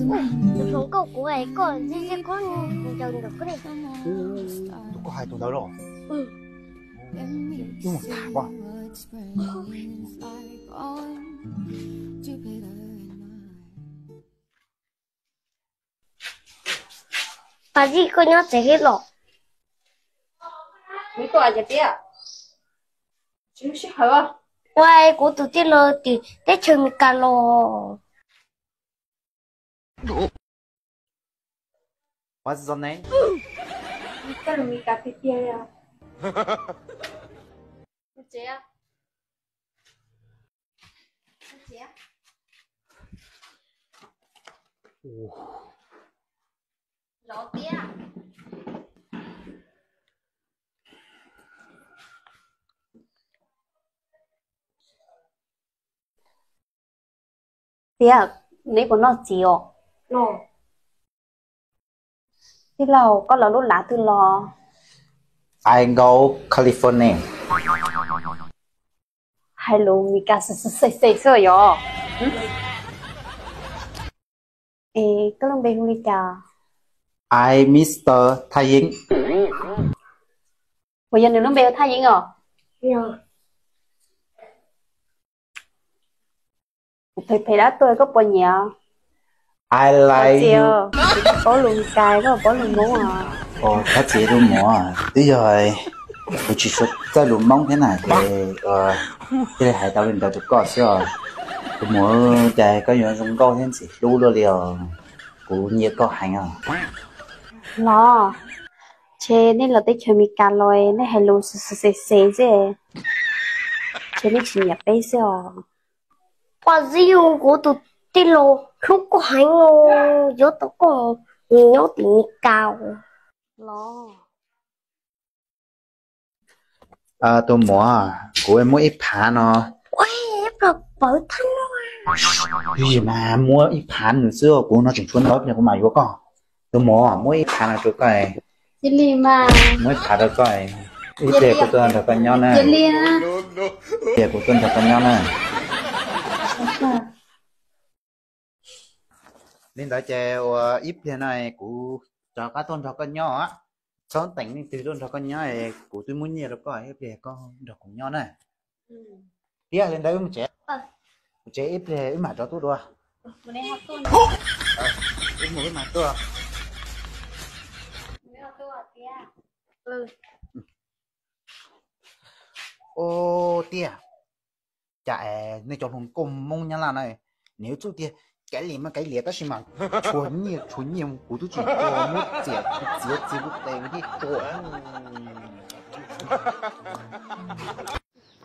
Tus hluas nkauj kuv es koj ntsej ntsej koj ncaws ntawm koj ne. Tus koj hais tus ntawd los? Wb mus tham os. Pab Zib, koj nyob tsev thiab los? Ua, kuv tus tij laug tim teb chaws Amelikas los. What's your name? Koj lus Meskas tiag tiag li os. Zov tiab. Tiab, neb puas noj txiv os? Tij laug, koj lawv lub lav twg los? I go California. Hais lus Meskas xwb xwb xwb yog. Es koj lub npe hu li cas? I Mister Thaj Yeeb. Puas yog nws lub npe hu Thaj Yeeb os? Kuv phem phem dab tuag, koj puas nyiam? I like you. Paub lus Meskas, koj paub lus Hmoob os? Thov txim tus muam, twb yog kuv tsis tshua txawj lus Hmoob thiab na ces thiaj li hais tau li ntawd rau koj xwb os. Tus muam, cas koj yuav zoo nkauj thiab ntxim hlub luaj li os. Kuv nyiam koj heev os. Los, ntshe nej los teb chaws Amelikas los nej hais lus xes xes xes xwb, ntshe nej tsis nyiam peb xwb os. Pab Zib, kuv tus tij laug hlub koj heev os, yuav tau koj mus nyob tim Amelikas los. Tus muam, kuv muaj ib phav no. Pawv thaj no. Mas muab ib phav nws xwb, kuv no tseem tshuav ntau pliag kuv mam yuav koj. Tus muam, muab ib phav no rau koj. Muab ib phav rau koj, ib pliag kuv tuaj nrog koj nyob na. Ib pliag kuv tuaj nrog koj nyob na. Li ntawd ces ua ib pliag no kuv rov qab tuaj nrog koj nyob. Txhob teem leej twg, tuaj nrog koj nyob, kuv twb muab nyiaj rau koj, ib pliag koj nrog kuv nyob na. Tiag, li ntawd wb mus tsev. Mus tsev ib pliag wb mam rov tuaj dua. Wb mus wb mam tuaj. Ua tiag, cas nej cov hluas nkauj Hmoob Nyab Laj na, nws yuav txuj tiag, kav liam mas kav liam tab sis mas tshuav nyiaj tshuav nyiaj kuv twb tsis muab txiav, kuv txiav txiav kuv tes kuv thiaj tua.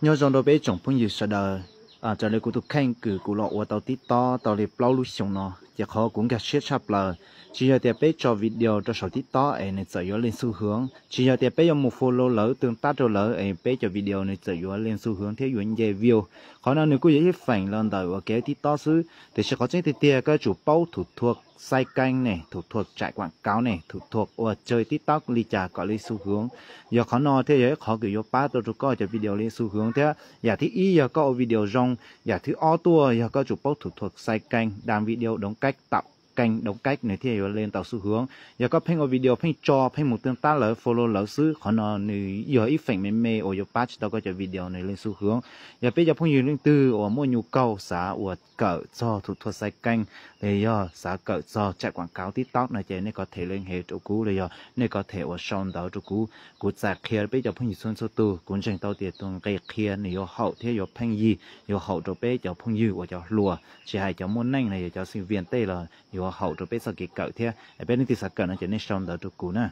Nyob zoo rau peb tsoom phooj ywg sawv daws, raws li kuv tus kheej kws kuv los ua tau TikTok tau li plaub lub xyoo no ces qhov kuv nkag siab tshaj plaws tsis yog tias peb tso video rau saum TikTok es nws txawm yuav leej xu hwv, tsis yog tias peb yuav mus follow lawv, tương tác rau lawv es peb cov video nws txawm yuav leej xu hwv thiab yuav nce view. Qhov no nws kuj yog ib feem los ntawm uas kev TikTok xwb, tiam sis qhov tseeb tiag tiag koj yuav tsum paub thủ thuật xay kênh ne, thủ thuật chạy quảng cáo ne, thủ thuật ua chơi TikTok li cas kom leej xu hwv. Yog qhov no thiaj yog ib qhov kws yuav pab tau rau koj cov video leej xu hwv thiab. Yam thib ib yog koj ua video zoo, yam thib ob tuaj yog koj tsum paub thủ thuật xay kênh, đăng video đúng cách, tạo kênh đúng cách nws thiaj yuav leej tau xu hwv. Yog koj pheej ua video pheej tso pheej mus tương tác lawv, follow lawv xwb, qhov no nws yog ib feem me me uas yuav pab tsis tau koj cov video nws leej xu hwv. Yog peb cov phooj ywg leej twg uas muaj nhu kaug xav uas kawm txog thủ thuật xay kênh, los yog xav kawm txog chạy quảng cáo TikTok no ces nej có thể liên hệ rau kuv los yog nej có thể uas sau ntawv rau kuv. Kuv txais qhia peb cov phooj ywg txhua txhua tus, kuv ntseeg tau tias tus nqe qhia nws yuav haum thiab yuav pheej yig, yuav haum rau peb cov phooj ywg uas cov hluas, tsis hais cov muaj neej los yog cov sinh viên tej los yuav haum rau peb txoj kev kawm thiab. Es peb leej twg xav kawm no ces nej sau ntawv rau kuv na.